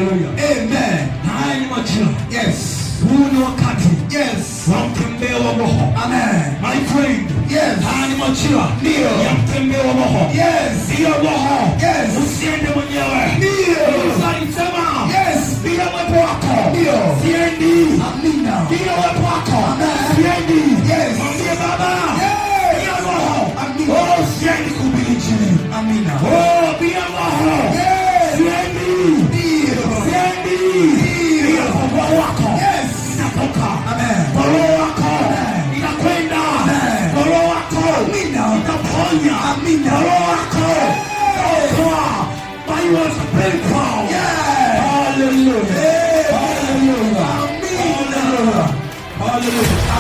Haleluya. Amen. Haya ni majira. Huu ni wakati wa mtembeo wa Roho. Amen. My friend, haya ni majira ya mtembeo wa Roho. Ndiyo Roho. Usiende mwenyewe. Musa alisema, bila uwepo wako siendi. Amina. Bila uwepo wako Amen. siendi. Mwambie Baba, bila Roho, Amina. oh, siendi kuhubiri Injili. Amina. Oh, bila Roho siendi. Siendi. Bila kwa Roho wako nitatoka. Amen. Kwa Roho wako Amen. nitakwenda. Amen. Kwa Roho wako Amina. nitaponya. Amina. Kwa Roho wako nitaokoa. By your spirit power. Hallelujah. Hey. Hallelujah. Amina. Hallelujah. Hallelujah.